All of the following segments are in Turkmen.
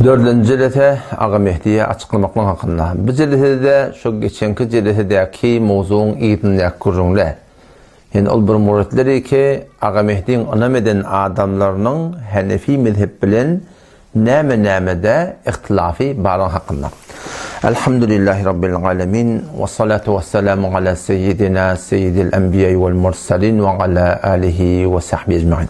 Dördünji jelese Aga Mehdiýe açyklamaklyk hakynda. Bu jelesede şo geçenki jelesedäki mowzugyň yzyndaky gürrüňle. Ýani ol bir muritleri ki Aga Mehdiň ynam eden adamlarynyň Hanefi mezhep bilen näme-nämede ihtilafy barlygy hakynda. Elhamdülillahi Rabbil alemin we salatu we selamu ala seyyidina seyyidil enbiýai wal mursalin we ala alihi we sahbihi ecmain.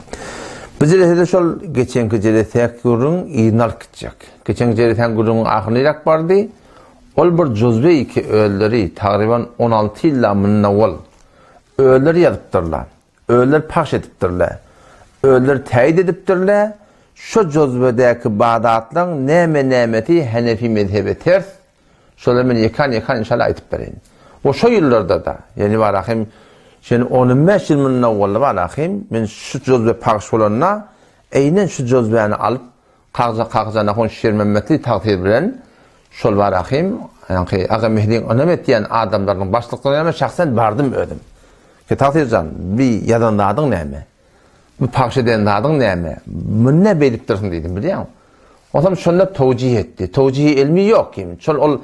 Bu jelesede şol geçenki jelesäki gürrüň yzyny alyp gitjek. Geçenki jelesäň gürrüňiň ahyry niräk bardy? Ol bir juzbe ki özleri tagryban 16 ýyl mundan owal özleri ýazypdyrlar. Özleri pahş edipdirler. Özleri täýit edipdirler. Şo juzbedäki badatlaň näme-nämesi Hanefi mezhebe ters, şolary men ýekan-ýekan inşallah aýdyp bereýin. We şo ýyllarda-da, ýagny barahym, şeýle on bäş ýyl mundan owal barahym, men şu juzbe pahş bolanda, eýnen şu juzbäni alyp, Kakja Kakjan ahun Şirmämmetli tagsyr bilen şol barahym, ýaňky Aga Mehdiň ynam etýän adamlarynyň başlyklaryna men şahsen bardym özüm. Ki tagsyr jan, bi ýazan zadyň näme? Bu pagş eden zadyň näme? Muny nä beýdipdirsiň diýdim, bilýäňmi? Onsoň şonda towjih etdi. Towjihi ilmi ýok kim. Şol ol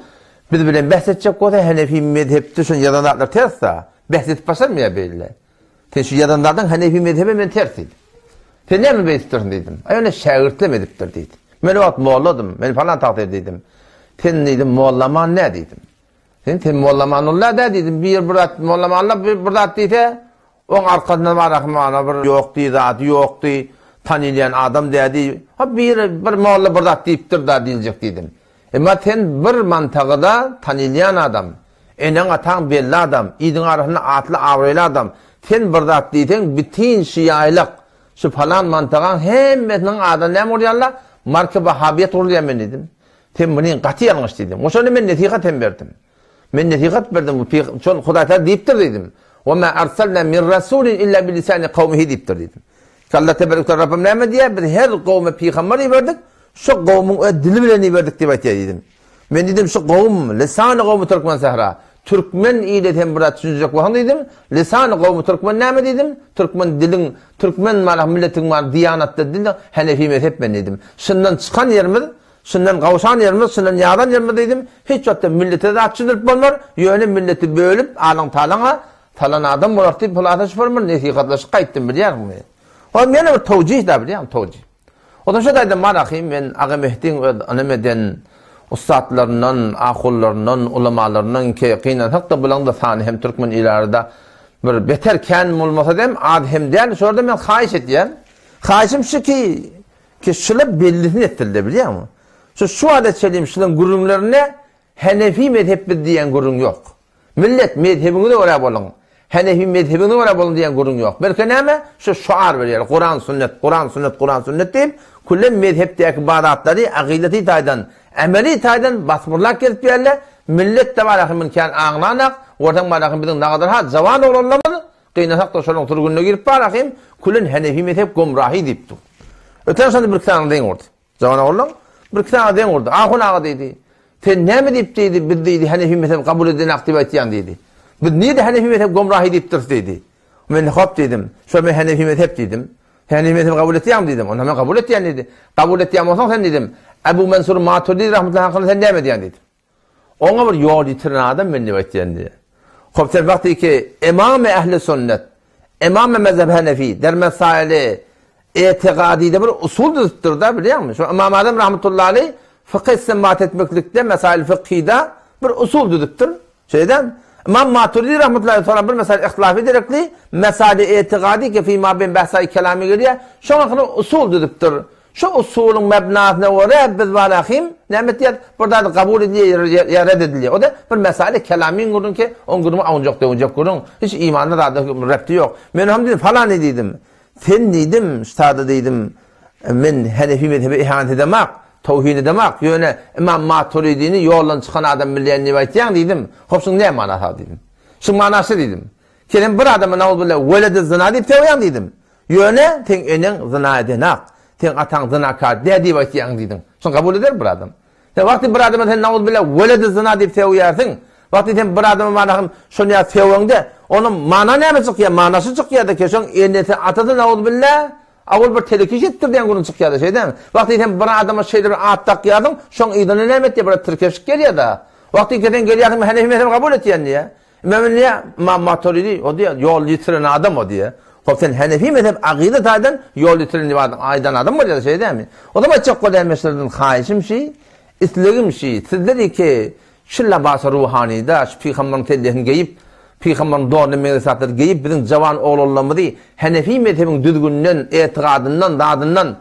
biz bilen bäs etjek bolsa Hanefi mezhepde şol ýazan zatlar ters-da. Bäs edip başarmaýar beýle. Sen şu ýazan zadyň Hanefi mezhebe men ters diýdim. Sen näme beýdipdirsiň diýdim. Aý ony şägirtlem edipdir diýdi. Men o wagt molladym. Men falan tagsyr diýdim. Sen diýdim mollaman nä diýdim. Sen sen mollamanulla dä diýdim. Bir bir zat mollamanla bir, bir zat diýse, oň arkasyndan barahmana bir ýok diý zady ýokdy, tanylýan adam dädi. Ha bir bir molla bir zat diýipdir da diýiljek diýdim. Emma sen bir mantagyda tanylýan adam, eneň ataň belli adam, iliň arasynda atly abraýly adam. Sen bir zat diýseň bitin şu ýaýlak, şu palan mantagaň hemmesiniň adyna näme gurýarlar? Marka wahabiýet gurulýar men diýdim. Sen muny gaty ýalňyş diýdim. We şonda men nesihat hem berdim. Men nesihat berdim. Bu pyg şol Hudaý Taala diýipdir diýdim. Wa ma arsalna min rasulin illa bi lisani kawmihi diýipdir diýdim. Ki Allah tebarek taala Rabbim näme diýýär? Biz her gowma pygamber iberdik, şo gowmuň öz dili bilen iberdik diýip aýtýar diýdim. Men diýdim şu gowum lisany gowmy türkmen sähra. Türkmen ile sen biraz düşünjek bolsaň diýdim. Lisany gowmy türkmen näme diýdim? Türkmen diliň, türkmen mana milletiň mana diýanatda dil Hanefi mezhep men diýdim. Şundan çykan ýerimiz Şundan gawşan ýerimiz, şundan ýazan ýerimiz diýdim. Hiç wagtda millete zat düşündirip bolmar, ýöne milleti bölüp, alyň-talaňa salan adam bolar diýip, hulasa şu bir nesihatlaşyp gaýtdym, bilýärsiňmi? Olam ýene bir towjih-dä, bilýäňmi, towjih. Onsoň şo taýda Marahym men Aga Mehdiň öz ynam eden ussatlaryndan, ahunlaryndan, ulamalaryndan ki, gynansak-da bulaň-da sany hem türkmen ilarada bir beter kän bolmasa-da hem az hem däl, şolarda men haýyş edýän. Haýyşym şu ki, Ki şular bellisini etdirdi bilýäňmi? Şu şu wagta çenli şularyň gürrüňlerinde Hanefi mezhep biz diýen gürrüň ýok. Millet mezhebiňize görä boluň. Hanefi mezhebiňize görä boluň diýen gürrüň ýok. Belki näme? Şu şuar berýär. Kuran sünnet, Kuran sünnet, Kuran sünnet diýip, küllen mezhepdäki bar zatlary akydaty taýdan, ameli taýdan basmyrlap gezip ýörler. Millet de bar ahy muny kän aňlanak. Görseň bar ahy biziň nagadar ha jawan oglanlarymyz Gynansak-da şolaryň sürgünine girip bar ahym, külen Hanefi mezhep gomrahy diýip dur. Öten şonda bir-iki sany deň urdy. Jawan oglan bir-iki sany deň urdy. Ahun aga diýdi. Sen näme diýip diýdi, biz diýdi Hanefi mezhep kabul edenak diýip aýtýaň diýdi. Biz nirede Hanefi mezhep gomrahy diýipdiris diýdi. Men hop diýdim. Şo men Hanefi mezhep diýdim. Sen Hanefi mezhebi kabul etýäňmi diýdim. Onda men kabul etýän diýdi. Kabul etýän bolsaň sen diýdim. Ebu Mansur Maturidi rahmetullahi hakynda sen näme diýýäň diýdim. Oňa bir ýol ýitiren adam men diýip aýtýan diýýär. Hop sen bak diýki, Emamy ähli sünnet, Emamy mezheb Hanefi der mesaili etigadyda bir usul düzüpdir-da bilýäňmi? Şu Ymam Azam rahmetullahi aleý fykh istinbat etmeklikde mesail fykhyda bir usul düzüpdir. Şeýdem Ymam Maturidi rahmetullahi aleý soran bir mesail ihtilafy derekli mesaili etigady ki fi ma beýn bahsai kelamy gelýär. Şoň hakyna usul düzüpdir. Şu usulyň mebnasyna görä biz barahym näme etýäris? Bir zady kabul edilýär ýa red edilýär. O-da bir mesele kelamyň gürrüň ki, oň gürrüňi awunjak-döwünjek gürrüň. Hiç imanda zada repti ýok. Men hem diýdim, falany diýdim. Sen diýdim, ştada diýdim, men Hanefi mezhebe ihanet edemak, towhin edemak, ýöne Ymam Maturidini ýoldan çykan adam bilýän diýip aýtýaň diýdim. Hop şuň näme manasy diýdim. Şuň manasy diýdim. Sen bir adama nauzubilla weledi zyna diýip sögýäň diýdim. Ýöne seň eneň zyna edenak, seň ataň zynakar dä diýip aýtýaň diýdiň. Şuny kabul eder bir adam. Sen wagty bir adama sen nauzubilla weledi zyna diýip sögýärsiň. Wagty sen bir adama manahym şony ýa sögeňde, onuň mana näme çykýar? Manasy çykýar-da ki, şoň enesi, atasy nauzubilla. A ol bir telek iş edipdir diýen gürrüň çykýar-da, şeý dälmi? Wagty sen bir adama şeýle bir at dakýarsyň, şoň yzynda näme etýär, bir tirkeşik gelýär-de. Wagty sen gelýärsiň, Henefi mezhebi kabul etýän diýýär. Ymam diýýär, Ymam Maturidi, o diýýär, ýol ýitiren adam o diýýär. Hop, sen Henefi mezhep akyda taýdan ýol ýitiren diýip aýdan adam bolýar, şeý dälmi? O zaman aýtjak bolýan meseleden haýyşym şi, islegim şi, sizler iki şu labasy ruhanyda, şu pygamberiň sellesini geýip, pygamberiň donuna meňzeş zatlary geýip, biziň jawan oglanlarymyzy Henefi mezhebiň düzgüninden, etigadyndan, zadyndan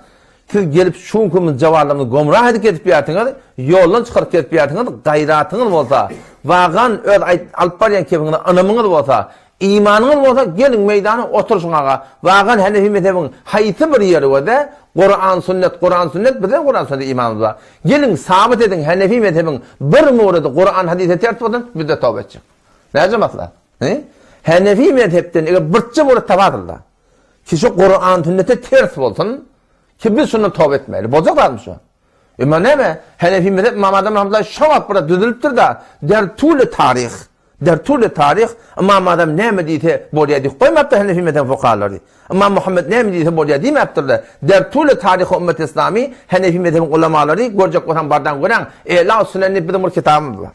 Siz gelip şu günkimiz jawanlarymyzy gomrah edip gezip ýörsiňiz, ýoldan çykaryp gezip ýörsiňiz, gaýratyňyz bolsa, wagan öz aýt alyp barýan kefiňize ynamyňyz bolsa, imanyňyz bolsa geliň meýdana oturyşyň aga, wagan Henefi mezhebiň haýsy bir ýeri göze, Kuran sünnet, Kuran sünnet bizem Kuran sünnete imanymyz bar. Geliň sabyt ediň Henefi mezhebiň bir murady Kuran hadise ters bolsun, bizde toba etjek. Näce maslahat? He? Henefi mezhepden eger birçe murat taparsyňyz. Ki şu Kuran sünnete ters bolsun, ki biz şundan toba etmeli. Boljak zatmy şu? Emma näme? Henefi mezhep Ymam Azam rahmetullahi şo wagt bir düzülipdir da, der tule taryh. Der tule taryh Ymam Azam näme diýse bolýar diýip goýmapdyr Henefi mezhep fukahalary. Ymam Muhammed näme diýse bolýar diýmäpdirler. Der tule taryh ummet islami Henefi mezhebiň ulamalary görjek bolsaň bardan göräň. Ela Sünen diýip biziň bir kitabymyz bar.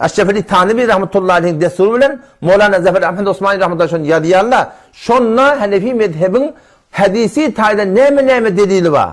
Eşref Ali Tanewi rahmetullahi aleyhiň dessury bilen Mowlana Zafar Ahmed Osmani rahmetullahi şony ýazýarlar. Şonda Hanefi mezhebiň hadisi taýdan näme-näme delili bar?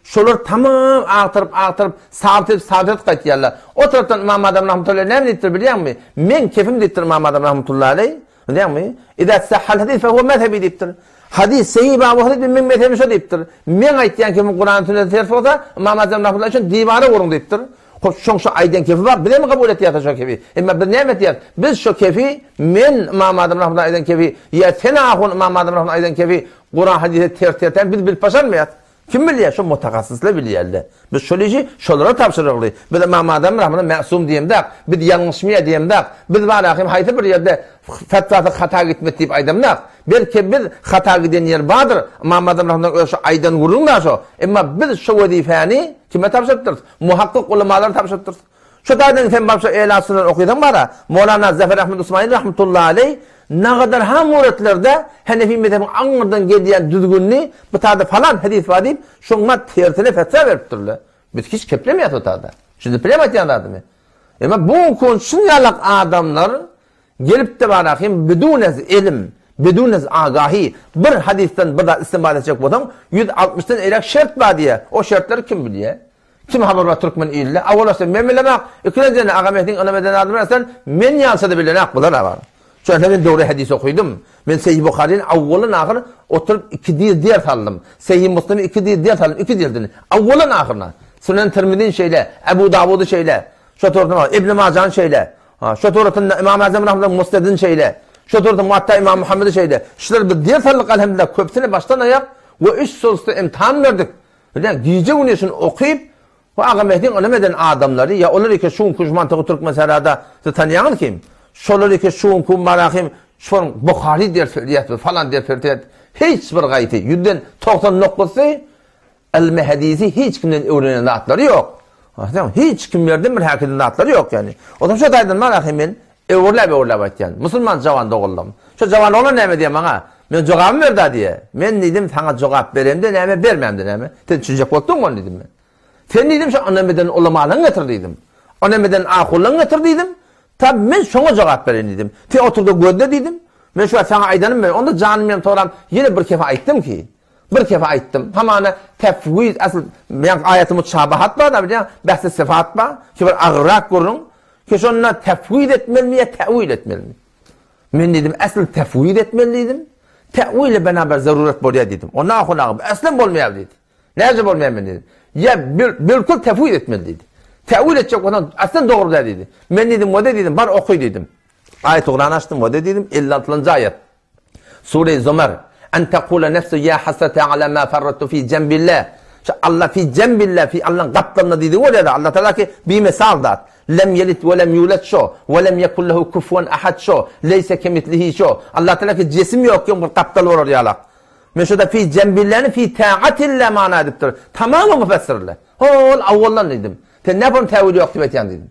Şolar tamam agtaryp, agtaryp, sabyt edip, sabyt edip gaýtýarlar. O tarapdan Ymam Azam rahmetullahi näme diýipdir bilýäňmi? Meň kefim diýipdir Ymam Azam rahmetullahi aleyh. Bilýäňmi? Iza sahhal hadis fe huwe mezhebi diýipdir. Hadis sahih bar bolsa diýip meň mezhebim şo diýipdir. Meň aýtýan kefim Kuran sünnete ters bolsa, Ymam Azam rahmetullahi şony diwara uruň diýipdir. Hop şoň şo aýdan kefi bar, bizem kabul etýäs şo kefi. Emma biz näme etýäs? Biz şo kefi men Ymam Azam rahmetullahi aýdan kefi ýa sen ahun Ymam Azam rahmetullahi aýdan kefi Kuran hadise ters tersen biz bilip başarmaýas. Kim bilýär? Şo mutahasyslar bilýärler. Biz şol işi şolara tabşyrygly. Biz Ymam Azam rahmetullah mäsum diýemzak, biz ýalňyşmaýar diýemzak. Biz barahym haýsy bir ýerde fetwasy hata gitmedi diýip aýdamzak. Belki biz hata giden ýer bardyr. Ymam Azam rahmetullah öz şo aýdan gürrüň da şo. Emma biz şo wezipäni kime tabşyrypdyrys? Muhakkyk ulamalara tabşyrypdyrys. Şu taýdan sen baryp şu Elas Sunan okysaň bara, Molana Zafar Ahmed Usmany rahmetullahi aleý nagadar ha muretlerde Henefi mezhebiň aňyrdan gelýän düzgünini bu taýda falan hadis bar diýip, şoňa tersine fetwa beripdirler. Biz hiç keplemeýäs o taýda. Düşünip bilýäňmi aýtýan zadymy? Emma bu gün şun ýalak adamlar gelip-de bara hem bidun ez ilim, bidun ez agahi bir hadisden bir zat istinbat etjek bolsaň, 160 dan eýräk şert bar diýýär. O şertleri kim bilýär? Kim habar bar türkmen ilde? Awal başda men bilemok, ikinjiden Agamehdiň ynam eden adamy aslan men ýalsa-da bilenak bular abar. Şonda men dogry hadys okydym. Men Sahih Buharyny awaldan ahyr oturyp iki dil ders aldym. Sahih Muslimi iki dil ders aldym, iki jildini. Awaldan ahyryna. Sunan Tirmizini şeýle, Ebu Dawudy şeýle. Şo torunda Ibn Majany şeýle. Ha, şo torunda Imam Azam rahmetullah Musnedini şeýle. Şo torunda Muatta Imam Muhammedi şeýle. Şular biz ders aldyk elhamdülillah köpüsini başdan aýak we üç solsta imtihan berdik. Bilýän, gije-gündiz şuny okyp, bu Agamehdiň ylym eden adamlary, ýa olar eke şu günki şu mantygy Türkmensährada siz tanýaňyz kim? Şolar eke şu günki Marahym şoň Buhary ders berýär, falan ders berýär. Hiç bir gaýty, ýüzden 90 noktasy ylmy hadisi hiç kimden öwrenen zatlary ýok. Hiç kimlerden bir häkiden zatlary ýok ýani. Onsoň şo taýdan Marahym men Öwürläp-öwürläp aýtýan. Musulman jawan doganlarym. Şo jawan oglan näme diýýär maňa? Men jogabymy ber-dä diýýär. Men diýdim, saňa jogap beremde näme, bermämde näme? Sen düşünjek bolup durň ony diýdim men. Sen diýdim, şo ynam eden ulamalaryňy getir diýdim. Ynam eden ahunlaryňy getir diýdim. Ta men şoňa jogap bereýin diýdim. Sen otur-da gözle diýdim. Men şu wagt saňa aýdanym bilen, onda janym bilen soram, ýene bir kefe aýtdym ki, bir kefe aýtdym. Hamana tefwiz, asl, ýaňky aýaty mutşabahat bar-da, bilýäň, bähsi syfat bar, ki bir agyrrak gürrüň. Ki şonda tefwiz etmelimi ýa täwil etmelimi? Men diýdim, esl tefwiz etmeli diýdim. Täwile binaber zarurat bolýar diýdim. Onda ahun aga, bu eslem bolmaýar diýdi. Näce bolmaýar men diýdim. Ýa bilkul tefwiz etmeli diýdi. Täwil etjek bolsaň, eslem dogry däl diýdi. Men diýdim, wede diýdim, bar oky diýdim. Aýat Kur'an açdym, wede diýdim, 56-njy aýat. Sure Zumar, En tekule nefsu ýa hasrete ala ma farrattu fi jembillah. Şu Allah fi jembillah, fi Allaň gapdalynda diýdigi bolýar-da, Allah Tagala ki bimesal zat. Lem yelit we lem yulet şo, we lem yekun lehu kufuwan ahad şo, leýse kemislihi şo. Allah Tagala ki jisim ýok, ýok bir gapdal bolar ýalak. Men şurada fi jembillahny fi taatillah mana edipdir. Tamamy müfessirler. Hol awwaldan diýdim. Sen näme täwil ýok diýip aýtýaň diýdim.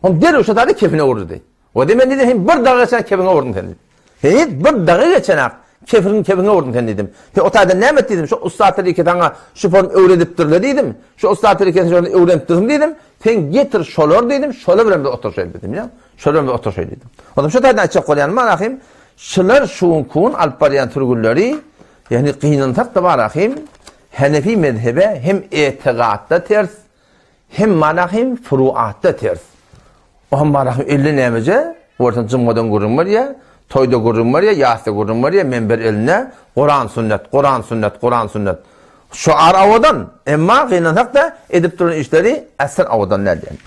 Hom derrew şo zady kefine urdy. O diýme diýdi, hem bir daga geçen kefiňe urduň sen diýdi. Heý, bir daga geçen ak. Kefiriň kefiňe urduň sen diýdim. Sen o taýdan näme et diýdim. Şu ussatlar iki saňa şu form öwredipdirler diýdim. Şu ussatlar iki şony öwrenipdirsiň diýdim. Sen getir şolar diýdim. Şolar bilen biz oturşaýly diýdim. Ýa. Şolar bilen biz oturşaýly diýdim. Ondan şu taýdan aýtjak bolýanym bar ahym. Şular şu gün alyp barýan sürgünleri, ýagny gynansak-da bar ahym, Henefi mezhebe hem etigatda ters, hem manahym furuatda ters. O hem manahym elde nämeje, görseň jumgadan gürrüň berýär, toýda gürrüň berýär, ýasda gürrüň berýär, menber elinde, Kuran sünnet, Kuran sünnet, Kuran sünnet. Şuar owadan, emma gynansak-da edip duran işleri asla owadan däl diýen.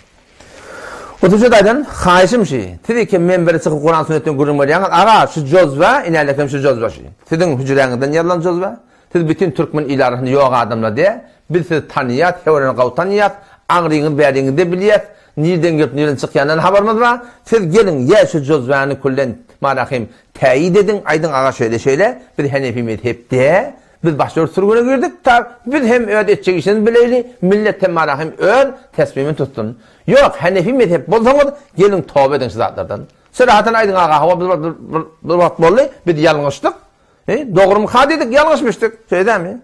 Hususy taýdan haýyşym şi, siz iki menbere çykyp Kuran sünnetden gürrüň berýäňiz, aga şu jozba, inälekem şu jozba şi. Siziň hüjräňizden ýazylan jozba. Siz bütin türkmen il arasynda ýok adamlar dä. Biz sizi tanyýas, hewreni gawy tanyýas, aňryňyz bäriňizi-de bilýäs, nirden gelip nirden çykýandan habarymyz bar. Siz geliň, ýa şu jozbany küllen marahym täýit ediň, aýdyň aga şeýle şeýle, biz henefi mezhep dä, biz başga bir sürgüne girdik, ta biz hem öz etjek işimizi bileýli, millet hem marahym öz tesmimini tutsun. Ýok, henefi mezhep bolsaňyz, geliň toba ediň şu zatlardan. Serahaten aýdyň aga, hawa biz bir wagt boldy, biz ýalňyşdyk, Heý, dogrumyka diýdik, ýalňyşmyşdyk. Şeýle dälmi?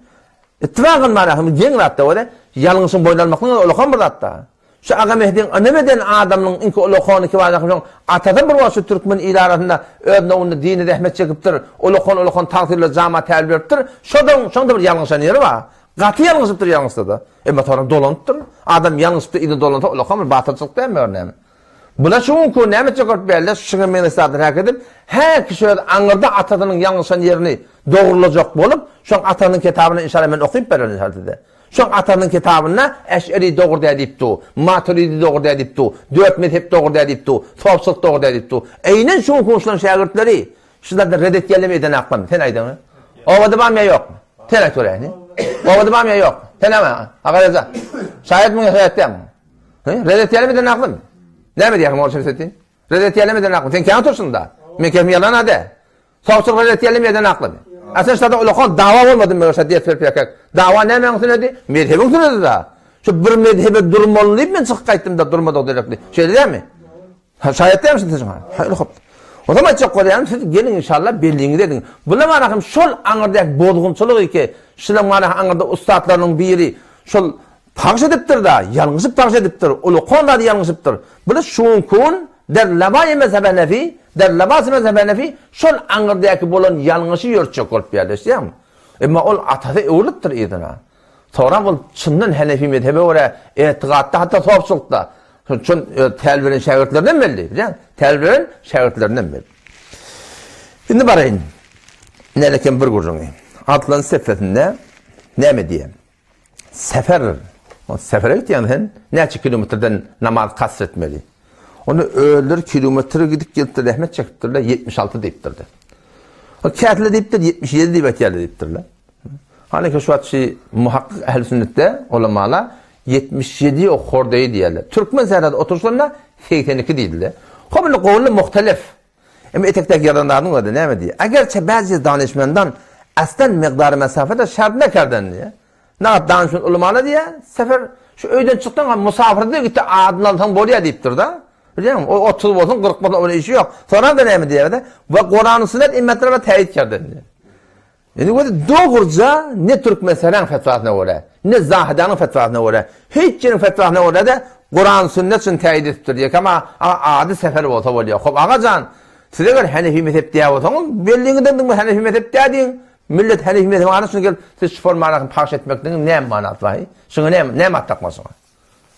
Ittifakan bar ahym, geň zat-da o-da. Ýalňyşyň boýun almaklygyň özi ulakan bir zat-da. Şu Agamehdiň ynam eden adamynyň iňki ulakany ki bar ahym, şoň atasy bir wagt şu türkmen ili arasynda öz nowunda dini zähmet çekipdir, ulakan-ulakan tagsyrylar jama tälim beripdir. Şodan, şoň-da bir ýalňyşan ýeri bar. Gaty ýalňyşypdyr ýalňyşsa-da. Emma soňra dolanypdyr. Adam ýalňyşypdyr, yzyna dolansa ulakan bir batyrçylyk dälmi ör näme? Bula şu günki näme çykaryp berler, şuňa meňzeş zatlary häk edip, her kişi öz aňyrda atasynyň ýalňyşan ýerini dogrulajak bolup, şoň atasynyň kitabyny inşallah men okyp bererin inşallah size. Şoň atasynyň kitabynda Eş'eri dogry däl diýip dur, Maturidi dogry däl diýip dur, dört mezhep dogry däl diýip dur, sopçylyk dogry däl diýip dur. Eýnen şu günki şularyň şägirtleri şu zatlary red etýärlermi edenaklarmy? Sen aýdyň. Obada barmy ýa ýokmy? Sen aýt göräýin. Obada barmy ýa ýokmy? Sen aýt, Aga Reza. Şaýatmyň ýa şaýat dälmiň? He? Red etýärmi eden aklym? Näme diýýärsiň Mor Şemsetdin? Red etýärmi eden aklym? Sen kän oturşyň da. Men kesim ýalan ade. Sowçylyk red etýärmi eden aklym? Aslynda şada ulakan dawa bolmady meger şa diýip berip ýakak. Dawa nämäň sünedi? Mezhebiň sünedi da. Şu bir mezhebe durmaly diýip men çykyp gaýtdym da durmadyk derekli. Şeýle dälmi? Ha şaýat dälmi siz şuňa? Haýyr hop. O zaman aýtjak bolýanym siz geliň inşallah belliňizi ediň. Bular mana hem şol aňyrdaky bozgunçylyk iki, şular mana aňyrda ussatlarynyň biri şol Pagş edipdir-da, ýalňyşyp pagş edipdir, ulukan zady ýalňyşypdyr. Bular şuňkun der labaýy mezhebe henefi, der labasy mezhebe henefi şol aňyrdaky bolan ýalňyşy ýörtjek bolup ýerleşýärmi? Emma ol atasy öwrülipdir yzyna. Soňra ol çyndan henefi mezhebe görä etigatda hatda sopçylykda şol täl beren şägirtlerinden belli, bilýäňmi? Täl beren şägirtlerinden belli. Indi baraýyn. Nälekem bir gürrüňi. Atlan sefesinde näme diýen? Sefer, sefere gitýäň sen, näçe kilometrden namaz kasr etmeli? Onda özleri kilometre gidip gelipdir, zähmet çekipdirler, 76 diýipdirler. O kätile diýipdir, 77 diýip aýtýarlar diýipdirler. Hani şu wagt şu muhakkyk ähli sünnetde ulamala 77 o hordeýi diýýärler. Türkmen sährada oturyşlarynda 82 diýdiler. Hop indi gowly muhtelif. Emma etekdäki ýazan zadyň özi näme diýýär? Egerçe bäzi danyşmendan aslan migdary mesafede şart nekerden diýýär. Nagat danyşmen ulumala diýýär, sefer şu öýden çykdyň ha musafirde gitdi adyny alsaň bolýar diýipdir-de. Bilýäňmi? O 30 bolsun, 40 bolsun onuň işi ýok. Soňra-da näme diýýär-de? We Kurany sünnet immetler we täýit kerden diýýär. Indi gözi dogruja ne Türkmenistanyň fetwasyna görä, ne Zahidanyň fetwasyna görä, hiç ýeriň fetwasyna görä-de Kuran sünnet şuny täýit edipdir diýek ama ady sefer bolsa bolýar. Hop agajan, siz eger Henefi mezhep diýä bolsaňyz, belliňizden diňe Henefi mezhep dä diýiň. Millet Henefi mezhebiň adyny şuny gelip siz şu formany pagş etmekligiň näme manasy bar? Şuňa näme näme at dakmaly şuňa?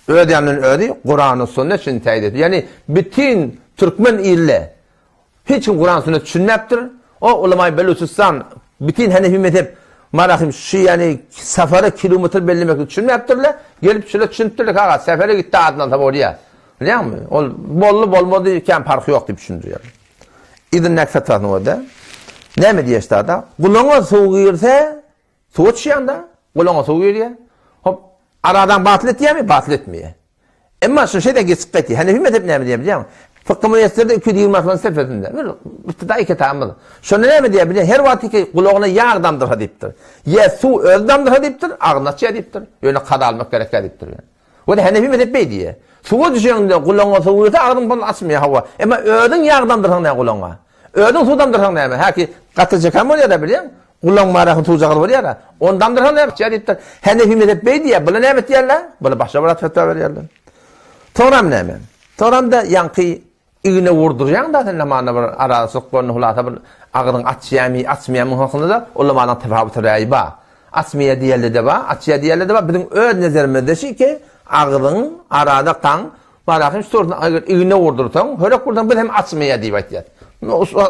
Öz ýanyndan özi Kurany sünnet şuny täýit edip. Ýani bütin türkmen ilde Hiç kim Kuran sünnet düşünmäpdir. O ulamaý Beluçistan bütin Henefi mezhep marahim şu ýani safara kilometr bellemekli düşünmäpdirler. Gelip şule düşünipdirler aga sefere gitdi adyny alsa bolýar. Bilýäňmi? Ol boldy bolmady kän parhy ýok diýip düşündirýär. Yzyndaky fetwasyny görde. Näme diýýär ştada? Gulaňa suw girse suwa düşýäňda, gulaňa suw girýär. Hop, aradan batyl etýärmi? Batyl etmeýär. Emma şu şeýle geçip gaýtýar. Hanefi mezhep näme diýýär bilýäňmi? Fykhy Müýesserde 226-njy sefesinde. Bir ibtidaýy kitabymyz. Şonda näme diýýär bilýäňmi? Her wagt ki gulagyna ýag damdyrsa diýipdir. Ýa suw özi damdyrsa diýipdir, agzyny açýar diýipdir. Ýöne kaza almak gerekýär diýipdir. We Hanefi mezhep beý diýýär. Suwa düşeňde gulagyňa suw girse agzyň bunu açmaýar hawa. Emma özüň ýag damdyrsaň näme gulagyňa? Özüň suw damdyrsaň näme? Häki gatyjak hem bolýar-da bilýäň. Gulagyň marasyny suwjagaz bolýar-a. Ony damdyrsaň näme etýär diýipdir. Henefi mezhep beý diýýär. Bular näme etýärler? Bular başga bir zat fetwa berýärler. Soňram näme? Soňram-da ýaňky Igne urdurýaň-da sen hamana bir araçylyk bolanda hulasa bir agzyň açýamy, açmaýamy hakynda-da ulamalaň tefawuty raýy bar. Açmaýa diýelde-de bar, açýa diýelde-de bar. Biziň öz nezerimizde şi ki, agzyň arada kaň barahym şu sortuna eger igne urdursaň, hörek ursaň biz hem açmaýa diýip aýtýas.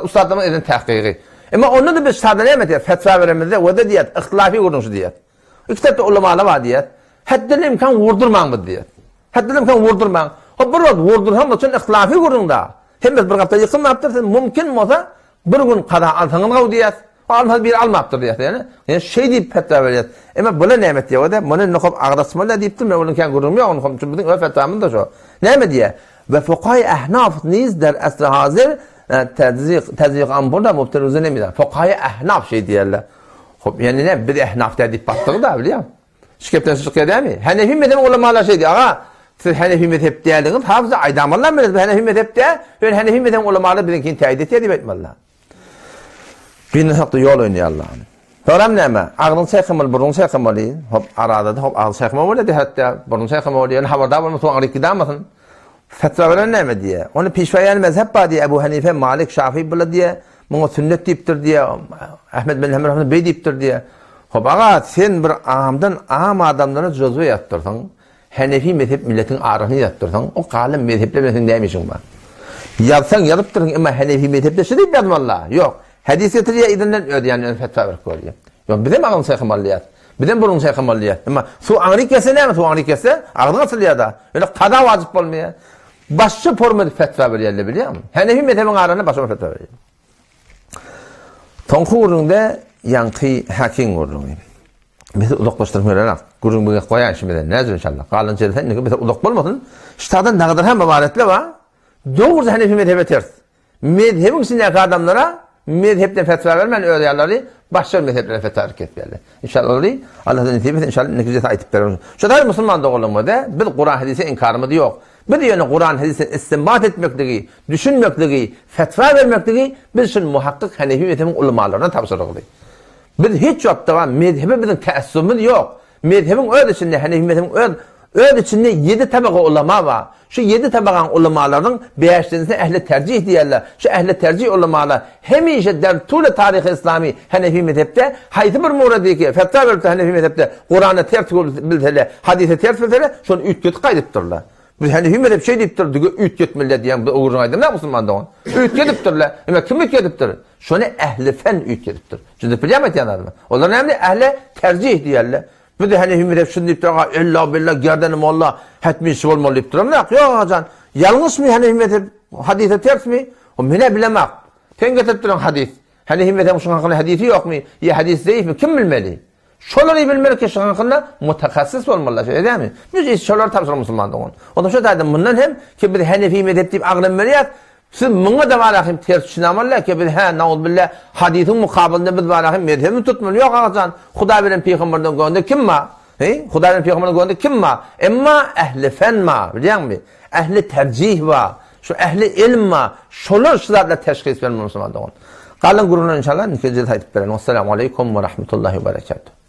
Ussatlaryň eden tahkygy. Emma onda-da biz şada näme diýýäs? Fetwa beremizde we-de diýýäs, yhtilafy gürrüň şu diýýäs. Iki tarapda ulamalar bar diýýäs. Hetden imkan urdurmaň biz diýýäs. Hetden imkan vurdurmaň. Hop bir wagt vurdursaň da çyn yhtilafy gürrüň da. Hemmesi bir gapda ýykylmapdyr, siz mümkin bolsa bir gün kaza alsaňyz gowy diýýäs. Almasa biri almapdyr diýýäs ýöne. Ýöne şeý diýip fetwa berýäs. Emma bular näme etýär o-da? Muny indi hop agyz açmaly diýipdir, men onuň kän gürrüňim ýok, ony çünki biziň öz fetwamyz-da şo. Näme diýýär? We fukaý ahnaf niz der asr hazir tazyiq tazyiq ampul da mubtil nemide. Fukaý ahnaf şeý diýýärler. Hop ýöne näme biz ahnaf diýip basdyk-da bilýäň. Şu gepden şu çykýar dämi? Hanefi mezhebiň ulamalar şeý diýýär, aga, siz Hanefi mezhep däldiňiz, hafyza aýdamalylar bilen biz Hanefi mezhep däl, ýöne Hanefi mezhebiň ulamalary biziňkini täýit etýär diýip aýtmalylar. Birini hakda ýol oýnaýarlar. Soram näme? Agzyň çaýkamaly, burnuň çaýkamaly. Hop, arada-da hop agyz çaýkama bolýar diýip hatda burnuň çaýkama bolýar. Ýöne habardar bolmasa suw aňryk gidamasyn. Fetwa beren näme diýýär? Ony pişwaýan mezhep bar diýýär, Ebu Hanife, Malik, Şafi bular diýýär. Muňa sünnet diýipdir diýýär. Ahmet bin Hanbel rahmetullah beý diýipdir diýýär. Hop aga, sen bir amdan am adamlara jözwe ýazdypdyrsyň. Hanefi mezhep milletiň arasyny ýazdypdyrsyň. O galan mezhepler bilen seň näme işiň bar? Ýazsaň ýazypdyrsyň, emma Hanefi mezhepde şu diýip ýazmaly-la. Ýok. Hadys getirýär yzyndan öz ýanyndan fetwa berip görýär. Ýok, bizem agyny çaýkamaly diýýäs. Bizem burnuny çaýkamaly diýýäs. Emma suw aňryk gelse näme? Suw aňryk gelse agzyň açylýar-da. Ýöne kaza wajyp bolmaýar. Başga forma edip fetwa berýärler bilýäňmi? Hanefi mezhebiň arasynda başga bir fetwa berýär. Soňky gürrüňde ýaňky hakiň gürrüňi. Bizi uzaklaşdyryp gerenak. Gürrüň bize goýaýyn şu bilen. Näzir inşallah. Galan jelse indiki bize uzak bolmasyn. Ştadan nagadyr hem ibaretler bar. Dogrusu Hanefi mezhebe ters. Mezhebiň içindäki adamlara mezhepden fetwa bermän öz ýarlary başga bir mezheplere fetwa berip kesýärler. Inşallah olary Allah nesip etsin inşallah indiki jelse aýtyp bererin. Şu taýda musulman doganlarymyza biz Kuran hadise inkarymyz ýok. Biz ýöne Kuran hadisden istinbat etmekligi, düşünmekligi, fetwa bermekligi biz şul muhakkyk Hanefi mezhebiň ulamalaryna tabşyrygly. Biz hiç wagtda mezhebe biziň täessubymyz ýok. Mezhebiň öz içinde Hanefi mezhebiň öz öz içinde ýedi tabaka ulama bar. Şu ýedi tabagaň ulamalarynyň bäşdenisine ehli terjih diýerler. Şu ehli terjih ulamalar hemişe der tule taryhy islami Hanefi mezhepde haýsy bir muradiki fetwa beripdir Hanefi mezhepde Kurana ters bilseler, hadise ters bilseler şony üýtgedip gaýdypdyrlar. Biz Hanefi mezhep şeý diýipdir dige üýtgetmeliler diýen bu ugruny aýdamok musulman dogan. Üýtgedipdirler. Emma kim üýtgedipdir? Şony ehli fen üýtgedipdir. Düşünip bilýärmi aýtýan zadymy? Olar näme diýýär? Ehli terjih diýýärler. Biz Hanefi mezhep şuny diýipdir, aga, ella bella gerdeni molla hetmi şu bolmaly diýip duramzok. Ýok agajan. Ýalňyşmy Hanefi mezhep hadise tersmi? O men-ä bilemok. Sen getirip duran hadys. Hanefi mezhebiň şuň hakynda hadysy ýokmy? Ýa hadys zeýifmi? Kim bilmeli? Şolary bilmeli ki, şuň hakynda mutakassis bolmalylar, şeýle dälmi? Biz iş şolary tabşyryň musulman dogan. Onda şu taýdan mundan hem ki biz Hanefi mezhep diýip agram berýäs, siz muňa-da barahym ters düşünämalylar ki biz hä nauzubilla hadysyň mukabylynda biz barahym mezhebimi tutmaly. Ýok agajan, Hudaý bilen pygamberden gonde kim bar? He? Hudaý bilen pygamberden gonde kim bar? Emma ähli fen bar, bilýäňmi? Ähli terjih bar. Şu ähli ilm bar. Şolar şu zatlar teşhis bermeli musulman dogan. Galan gürrüňleri inşallah indiki jilde aýdyp bererin. Wessalamu aleýkum we rahmetullahi we berekatuh.